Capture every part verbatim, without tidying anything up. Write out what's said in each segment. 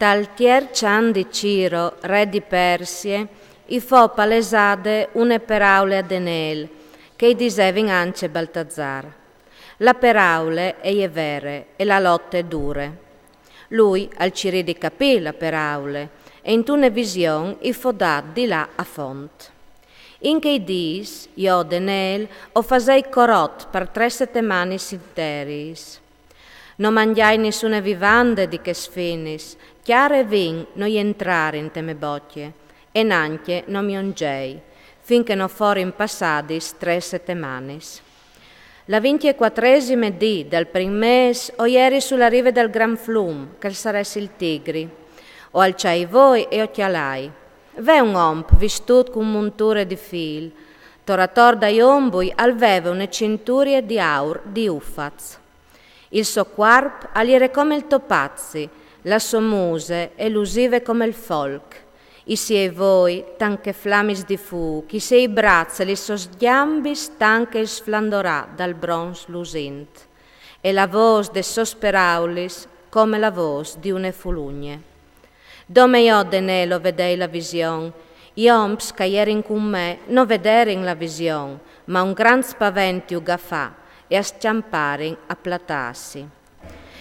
Al tierç an di Ciro, re di Persie, i fo palesade une peraule a Denêl, che i disevin ancje Baltazar. La peraule e je vere e la lote e dure. Lui al cirì di capî la peraule e intune vision i fo dât di lâ a font. In chei dîs, jo, Denêl, o fasei corot par trê setemanis interis. No mangjai nissune vivande di chês finis, cjare e vin no jentrarin te mê bocje, e nancje no miongjei, fin che no forin passadis trê setemanis. La vincjecuatresime dì dal prin mês o jeri su la rive dal gran flum, che al sarès il Tigri. O alçai i voi e o cjalai. Ve un om vistût cun monture di fîl. Tor ator dai ombui al veve une cinturie di aur di Ufaz. Il so cuarp al jere come il topazi, la sô muse e lusive come il folc. I siei voi tant che flamis di fûc, i siei braçs e lis sôs gjambis tant che il sflandorâ dal bronç lusint. E la vôs des sôs peraulis come la vôs di une fulugne. Dome jo, Denêl, o vedei la vision. I oms che a jerin cun me no vederin la vision, ma un grant spavent ju gafà e a scjamparin a platâsi.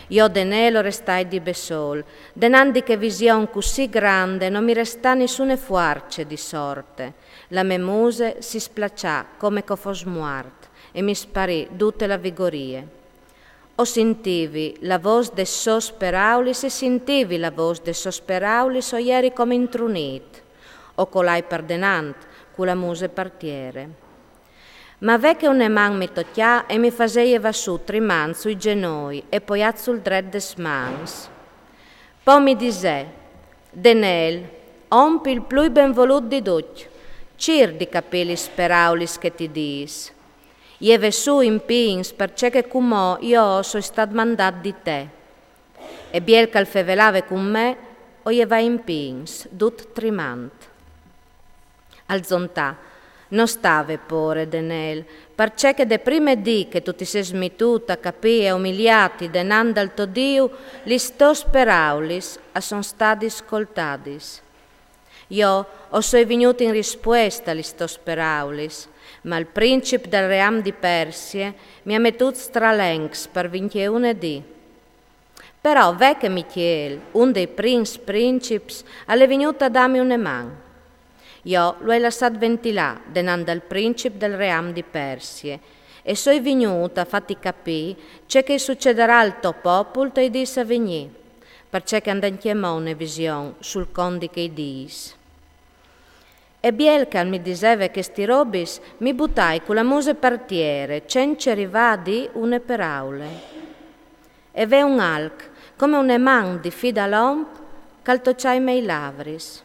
Jo, Denêl, o restai di bessôl, denant di chê vision cussì grande no mi restà nissune fuarce di sorte. La mê muse si splaçà come che o fos muart e mi sparì dute la vigorie. O sintivi la vôs des sôs peraulis e sintivi la vôs des sôs peraulis o jeri come intrunît. O colai par denant, cu la muse par tiere. Ma ve che une man mi tocjà e mi fasè jevâ sù trimant sui zenoi e poiât sul dret des mans. Po mi disè: Denêl, om il plui benvolût di ducj, cîr di capî lis peraulis che ti dîs. Jeve sù in pîts, parcè che cumò jo o soi stât mandât di te. E biel che al fevelave cun me, o jevai in pîts, dut trimant. Al zontà: No stâ vê pôre, Denêl, parcè che de prime dì che tu ti sês mitût a capî e a umiliâti denant dal to Diu, lis tôs peraulis a son stadis scoltadis. Jo o soi vignût in rispueste a lis tôs peraulis, ma il princip dal ream di Persie mi à metût stralencs par vincjeune dì. Però ve che Michiel, un dai prins princips, al è vignût a dâmi une man. Jo lu ai lassât ventilâ denant dal princip dal ream di Persie e soi vignût a fâti capî ce che i sucedarà al to popul tai dîs a vignî, parcè che a 'nd è ancjemò une vision sul cont di chei dîs. E biel che al mi diseve chestis robis, mi butai cu la muse par tiere, cence rivâ a dî une peraule. E ve un alc, come une man di fi dal om, che al tocjà i miei lavris.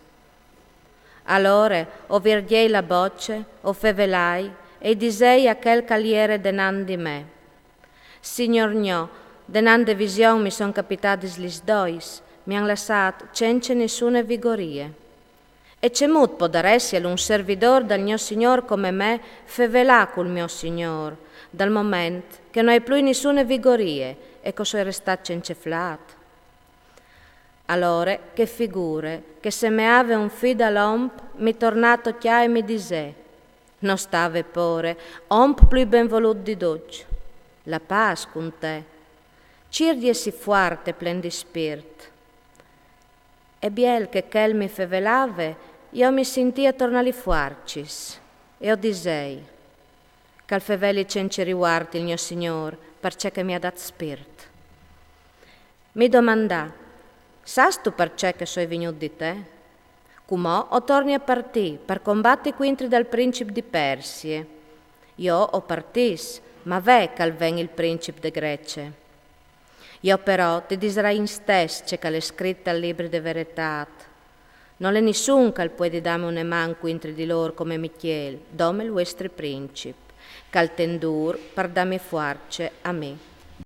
Alore o viergjei la bocje, o fevelai e i disei a chel che al jere denant di me: Signôr gno, denant de vision mi son capitadis lis dois, mi àn lassât cence nissune vigorie. E cemût podaressie un servidôr dal gno Signôr come me fevelâ cul gno Signôr, dal moment che no ai plui nissune vigorie e che o soi restât cence flât? Alore chê figure, che semeave un fi dal om, mi tornà a tocjâ e mi disè: No stâ vê pôre, om plui benvolût di ducj. La pâs cun te. Cîr di jessi fuart e plen di spirt. E biel che chel mi fevelave, jo mi sintì a tornâ li fuarcis, e o disei: Che al feveli cence rivuart il gno Signôr, parcè che mi à dât spirt. Mi domandà: Sâstu parcè che o soi vignût di te? Cumò o torni a partî, par combati cuintri dal princip di Persie. Jo o partìs, ma ve che al ven il princip de Grecie. Jo però ti disarai istès ce che al è scrit tal libri de veretât. Nol è nissun che al puedi dâmi une man cuintri di lôr come Michiel, dome il vuestri princip, che al ten dûr par dâmi fuarce a mi.